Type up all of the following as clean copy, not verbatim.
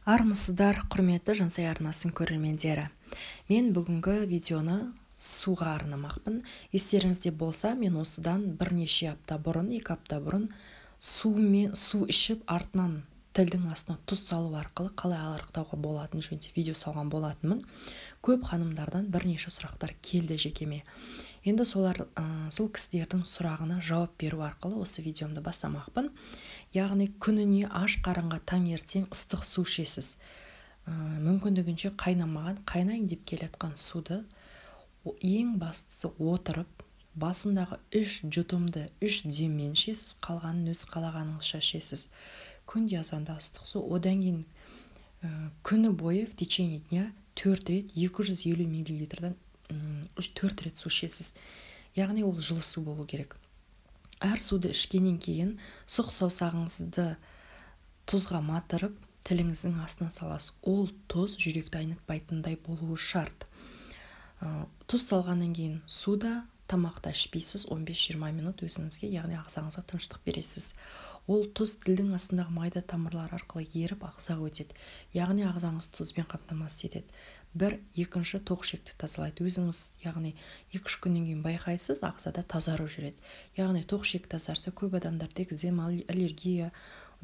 Армысыздар, құрметті Жансая арнасының көрермендері. Мен бүгінгі видеоны суға арнамақпын. Естеріңізде болса, мен осыдан бірнеше апта бұрын, 2 апта бұрын су ішіп, артынан тілдің астына тұз салу арқылы қалай арықтауға болатын жөнінде видео салған болатынмын. Көп ханымдардан бірнеше сұрақтар келді жекеме. Енді сол кісілердің сұрағына жауап беру арқылы осы видеомды бастамақпын. Яғни күніне аш қарынға таңертең ыстық су ішесіз. Мүмкіндігінше қайнамаған, қайнайын деп келатқан суды ең бастысы отырып, басындағы 3 жұтымды 3 деммен ішесіз, қалғанын өз қалағаныңызша ішесіз. Күнде азанда ыстық су, одан кейін күні бойы в течение дня 4 рет 250 миллилитрдан 4 рет су ішесіз. Яғни ол жылы су болу керек. Әр суды ішкеннен кейін сұқ саусағыңызды тұзға матырып, тіліңіздің астына саласыз. Ол тұз жүректі айнытпайтындай болуы шарт. Тұз салғаннан кейін суда тамақта ішпейсіз, 15-20 минут өзіңізге, яғни ағзаңызға тыныштық бересіз. Ол тұз тілдің астындағы майда тамырлар арқылы еріп ағзаға өтеді. Яғни ағзаңыз тұзбен қамтамасыз етеді. Бір, екінші тоқ ішекті тазалайды. Өзіңіз, яғни 2-3 күннен кейін байқайсыз, ағзада тазару жүреді. Яғни тоқ ішек тазарса, көп адамдарда экзема, аллергия,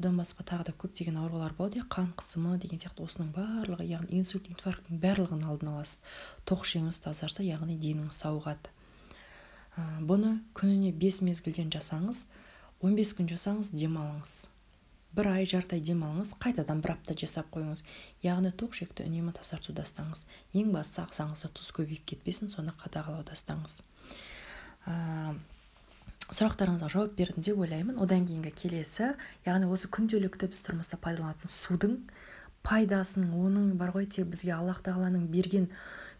одан басқа тағы да көптеген аурулар болады, қан қысымы деген сияқты, осының барлығы, яғни инсульт, инфаркттың барлығын алдын аласыз. Тоқ ішегіңіз тазарса, яғни деніңіз сауығады. Бұны күніне 5 мезгілден жасаңыз, 15 күн жасаңыз, демалыңыз. Бір ай, жарты ай демалыңыз, қайтадан бір апта жасап қойыңыз. Яғни тоқ ішекті үнемі тазартуда ұстаңыз. Ең бастысы ағзаңызда тұз көбейіп кетпесін, соны қадағалауда ұстаңыз. Сұрақтарыңызға жауап бердім деп ойлаймын. Одан кейінгі келесі, яғни осы күнделікті біз тұрмыста пайдаланатын судың пайдасын, оның бар ғой, тек бізге Аллах тағаланың берген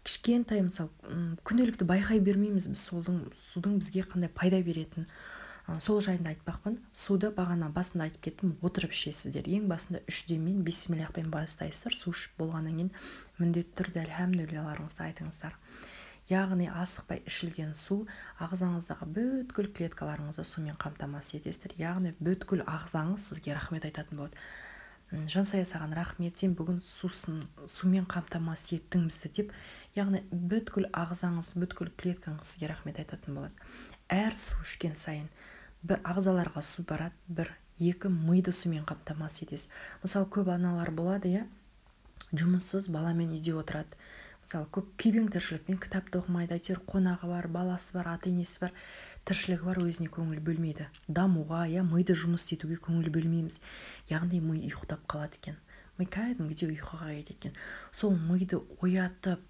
кішкентай, мысалы, күнделікті байқай бермейміз біз судың бізге қандай пайда беретінін. Сол жайында айтпақпын. Суды бағана басында айтып кеттім, отырып ішесіздер. Ең басында 3 деммен бисмиллахпен бастайсыздар. Су ішіп болғаннан кейін міндетті түрде әлхамдулиллаларыңызды айтыңыздар. Яғни асықпай ішілген су ағзаңыздағы бүткіл клеткаларыңызды сумен қамтамасыз етесіздер. Яғни бүткіл ағзаңыз сізге рахмет айтатын болады. Жансая, саған рахмет, сен бүгін сумен қамтамасыз еттің бізді деп, яғни бүткіл ағзаңыз, бүткіл клеткаңыз сізге рахмет айтатын болады. Әр су ішкен сайын бір ағзаларға су барады, бір, екі миды сумен қамтамасыз етесіз. Мысалы, көп аналар болады, иә, жұмыссыз баламен үйде отырады. Мысалы, көп күйбең тіршілікпен кітапты оқымайды, әйтеуір қонағы бар, баласы бар, ата-енесі бар, тіршілігі бар, өзіне көңіл бөлмейді. Дамуға, иә, миды жұмыс істетуге көңіл бөлмейміз. Яғни ми ұйықтап қалады екен. Ми кәдімгідей ұйқыға кетеді екен. Сол миды оятып,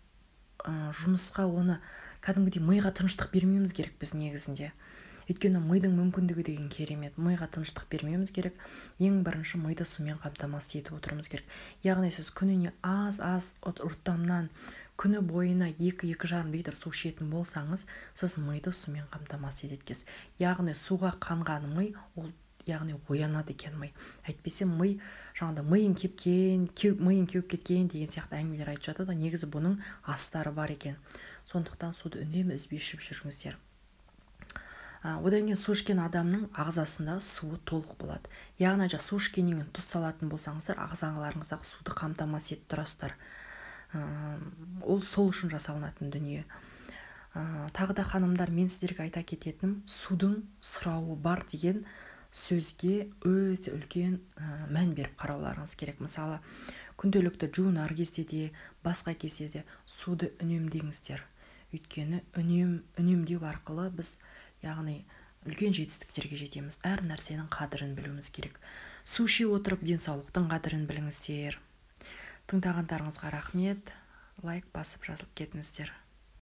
жұмысқа оны кәдімгідей миға тыныштық бермеуіміз керек біз негізінде. Өйткені мидың мүмкіндігі деген керемет. Миға тыныштық бермеуіміз керек. Ең бірінші миды сумен қамтамасыз етіп отыруымыз керек. Яғни сіз күніне аз-аз ұрттамнан күні бойына 2-2,5 литр су ішетін болсаңыз, сіз миды сумен қамтамасыз етеді екенсіз. Яғни суға қанған ми, ол яғни оянады екен ми. Әйтпесе ми жаңағыда миың кепкен, миың кеуіп кеткен деген сияқты әңгімелер айтып жатады. Негізі бұның астары бар екен. Сондықтан суды үнемі үзбей ішіп жүріңіздер. Одан кейін су ішкен адамның ағзасында суы толық болады. Яғни су ішкеннен кейін тұз салатын болсаңыздар, ағзаларыңыздағы суды қамтамасыз етіп тұрасыздар. Ол сол үшін жасалынатын дүние. Тағы да ханымдар, мен сіздерге айта кететінім, судың сұрауы бар деген сөзге өте үлкен мән беріп қарауларыңыз керек. Мысалы, күнделікті жуынар кезде де, басқа кезде де суды үнемдеңіздер. Өйткені үнемдеу арқылы біз, яғни үлкен жетістіктерге жетеміз. Әр нәрсенің қадірін білуіміз керек. Су іше отырып денсаулықтың қадірін біліңіздер. Тыңдағандарыңызға рахмет. Лайк басып жазылып кетіңіздер.